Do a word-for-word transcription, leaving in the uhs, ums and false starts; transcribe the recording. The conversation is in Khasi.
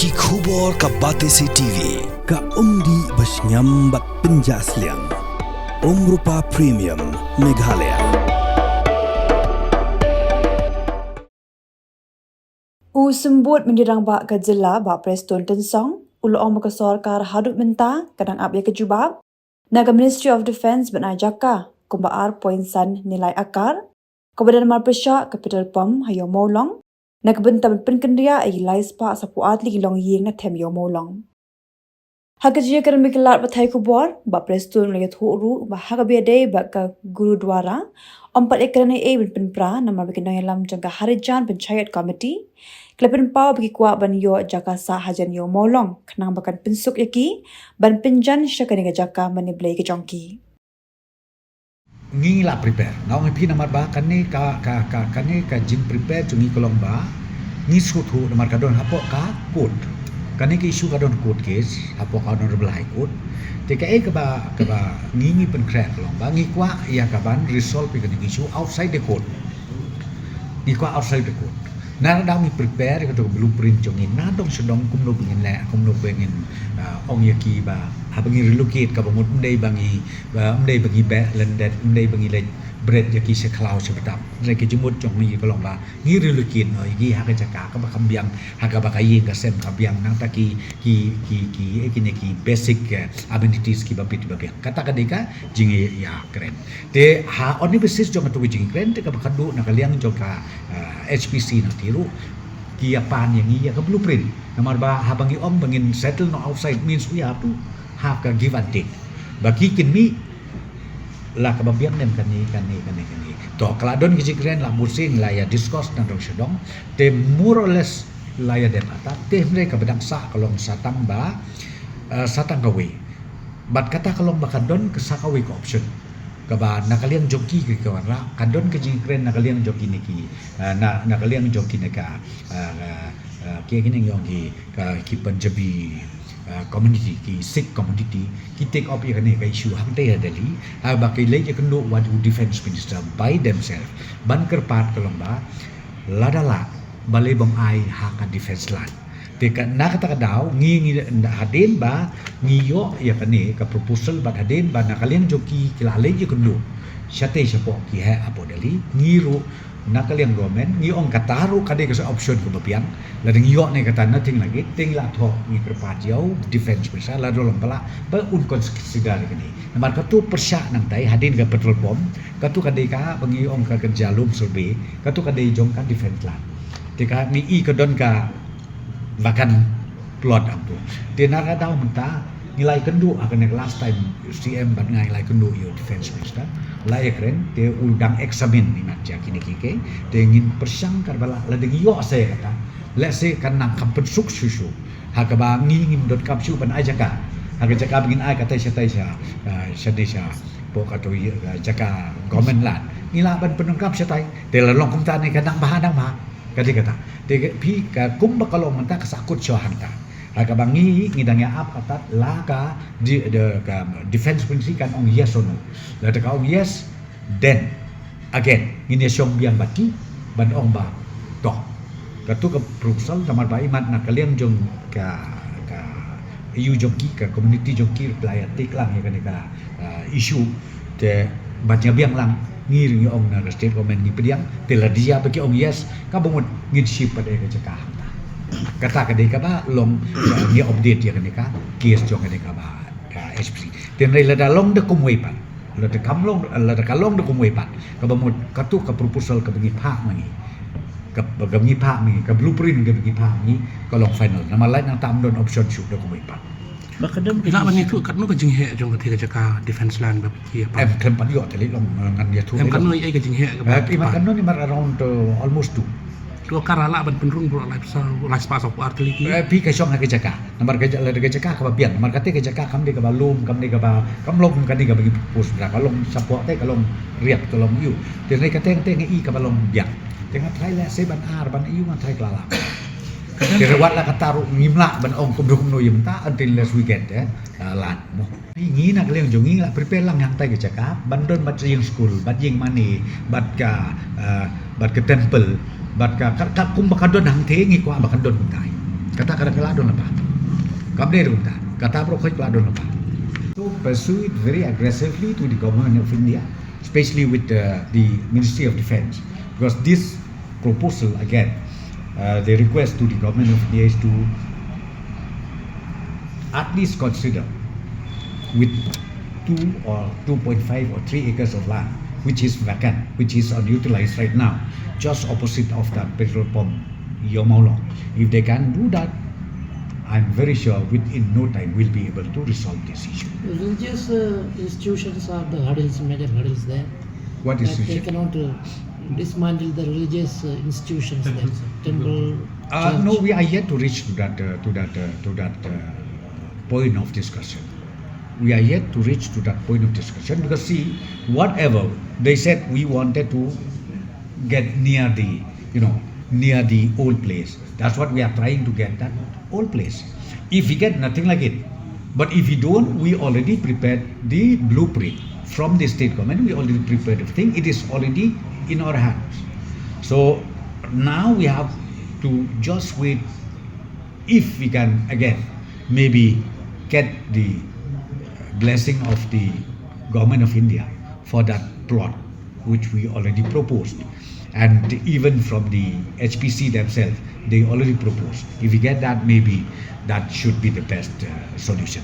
Ki khubor ka Batesi T V, ka umdih ba shngiam bad pynjah sliang. Umrupa Premium, Meghalaya. U Symbud Myntri Rangbah ka jylla, Bah Prestone Tynsong, u la ong ba ka sorkar haduh mynta ka dang ap ïa ka jubab na ka Ministry of Defence ban ai jaka kumba ar point san nilai akar kaba don namar pyrshah ka petrol pump ha Ïew Mawlong, na ka bynta ban pynkynriah ïa ki lai spah saphew ar tylli ki longïing na them Ïew Mawlong. Ha ka jingïakren bad ki lad pathai khubor, Bah Prestone u la ïathuh ruh ba ha kaba ïadei bad ka Gurudwara, ym pat ïakren ei ei ban pynpra namar ba ki nongïalam jong ka Harijan Panchayat Committee ki la pynpaw ba ki kwah ban ïoh jaka sah hajan Ïew Mawlong khnang ba kan pynsuk ïa ki ban pynjan sha kane ka jaka mane blei ka jong ki. Ngi la prepare. Nga ong ïa phi namar ba kane ka, ka, ka, kane ka jingprepare jong ngi ka long ba ngi sngewthuh namar ka don hapoh ka court. Kane ka issue ka don court case hapoh ka Honorable High Court. Te kaei kaba, kaba ngi, ngi pynkhreh ka long ba ngi kwah ïa ka ban resolve ïa kane ka issue outside the court. Ngi kwah outside the court. Na ka daw ngi prepare ïa kato ka blueprint jong ngi na dong sha dong kumno ba ngin leh, kumno ba ngin, ah, ong ïa ki ba haba ngi relocate kaba mut ym dei ba ngi, ba ym dei ba ngi beh lyndet, ym dei ba ngi leit bret ïa ki sha khlaw sha btap. Hynrei ka jingmut jong ngi ka long ba ngi relocate noh ïa ki ha ka jaka kaba kham biang, ha kaba ka ïing ka sem ka biang, nangta ki, ki, ki, ki, eh, kine ki basic, eh, amenities kiba bit ba biang. Kata ka dei ka jingïakren. Te ha on the basis jong kato ka jingkren te kaba khadduh na ka liang jong ka, ah, H P C na ti ruh ki ïa pan ïa ngi ïa ka blueprint. Namar ba haba ngi ong ba ngin settle noh outside means we have to have ka give and take. Ba ki kin mih la kaba biang ne em kane, kane, kane, kane. To ka la don ka jingkren la bunsien la ïa discuss na dong sha dong. Te more or less la ïa dep ata. Te hynrei kaba dang sah ka long sa tang ba, ah, sa tang kawei. Bad kata ka long ba ka don ka sa kawei ka option. Kaba na ka liang jong ki ki ka wanrah, ka don ka jingkren na ka liang jong kine ki, ah, na, na ka liang jong kine ka, ah, ah, ah, ki, kine ki ong ki, ka, ki Punjabi, ah, community, ki Sikh community, ki take up ïa kane ka issue hangtei ha Delhi, haba ki leit ïakynduh wat u defense minister by themselves. Ban kyrpad ka long ba, lada lah, balei bym ai ha ka defense land. Te ka, na kata ka daw, ngi, ngi, hadien ba ngi ïoh ïa kane ka proposal bad hadien ba na ka liang jong ki ki la leit ïakynduh shatei shapoh ki heh hapoh Delhi, ngi ruh na ka liang government ngi ong kata ruh ka dei ka sa option kaba biang. Lada ngi ïoh ne kata nothing like it, te ngi la thoh ngi kyrpad ïa u defense minister lada long ba lah ba un consider ïa kane. Namar kato pyrshah nangtai hadien ka petrol pump, kato ka dei kaba ngi ong ka kynja lum survey, kato ka dei jong ka defense land. Te ka ngi i ka don ka vacant plot hangto. Te na ka daw mynta ngi la ïakynduh ha kane ka last time C M bad nga ngi la ïakynduh ïa u defense minister. La ïakren te u dang examine imat ïa kine kiei kiei. Te ngin pyrshang katba lah lada ngi ïoh sa ïa kata. Let's say kan nang kham pynsuk shuh shuh. Ha kaba ngi ngim donkam shuh ban ai jaka. Ha ka jaka ba ngin ai katei shatei sha, ah, shatei shapoh kato ïa, ah, jaka government land. Ngi lah ban pyndonkam shatei. Te la long kumta ne ka dang bha dang bha. Ka dei kata. Te ka, phi ka kumba ka long mynta ka sahkut shuwa hangta. Ha kaba ngi, ngi dang ïa ap atat la ka di, de, ka defense ministry kan ong yes or no. Lada ka ong yes, then again ngin ïa shong biang bad ki ban ong ba to. Kato ka proposal namar ba imat na ka liang jong ka, ka ïew jong ki, ka community jong ki la ïa tik lang ïa kane ka, ah, issue. Te ban ïa biang lang ngi ruh ngi ong na ka state government ngi pdiang, te lada ïa ba ki ong yes, kaba mut ngin shift pat ïa ka jaka hangta. Kata ka dei kaba long, ah, ngi update ïa kane ka case jong kane kaba, ah, H P C. Te hynrei lada long da kumwei pat. Lada kam long, lada ka long da kumwei pat. Kaba mut kato ka proposal kaba ngi phah ma ngi. Kaba, kaba ngi phah ma ngi, ka blueprint kaba ngi phah ma ngi, ka long final. Namar lait nangta ym don option shuh da kumwei pat. Ba ka don ka Ila ban jing- ïathuh katno ka jingheh jong kata ka jaka defense land ba ki ïa pan. Em khlem pat ïoh te lei long, eh, ngan ïathuh. Em lei katno long. Ïa ka jingheh ka Eh, ba imat pan. Katno ni mar around, uh, almost two. To ka la lah ban pynrung bro lai spah, lai spah saw phew ar tylli ki. Eh, phi ka shong ha ka jaka. Namar ka ja-, lada ka jaka kaba biang. Namar kata ka jaka kam dei kaba lum, kam dei kaba, kam long kum kane kaba ngi propose. Ka long shapoh te ka long riat ka long ïew. Te hynrei kata te ngi i kaba long biang. Te nga try leh se ban ar ban ïew nga try ka la lah. Te wat la kata ruh ngim lah ban ong kumno kumno ïa mynta until unless we get, eh, uh, land mo. Ngi na ka liang jong ngi la prepare lang hangtai ka jaka ban don bad ïing skul, bad ïing mane, bad ka, uh, bad ka temple, bad ka, ka, ka kumba ka don hangtai ngi kwah ba ka don hangtai. Kata ka la don lypa. Kam dei ruh kata. Kata baroh khoit ka la don lypa. To pursue it very aggressively to the government of India, especially with uh, the Ministry of Defence, because this proposal again, uh, the request to the government of India is to at least consider with two or two point five or three acres of land which is vacant, which is unutilized right now, just opposite of that petrol pump, Yomawlong. If they can do that, I'm very sure within no time we'll be able to resolve this issue. Religious uh, institutions are the hurdles, major hurdles there. What That they institution? cannot uh, dismantle the religious uh, institutions there. Temple, Uh, church. No, we are yet to reach to that uh, to that uh, to that uh, point of discussion. We are yet to reach to that point of discussion because see, whatever they said, we wanted to get near the you know near the old place. That's what we are trying to get, that old place. If we get nothing like it, but if we don't, we already prepared the blueprint from the state government. We already prepared everything. It is already in our hands. So now we have to just wait if we can again maybe get the blessing of the government of India for that plot which we already proposed, and even from the H P C themselves, they already proposed. If we get that, maybe that should be the best uh, solution.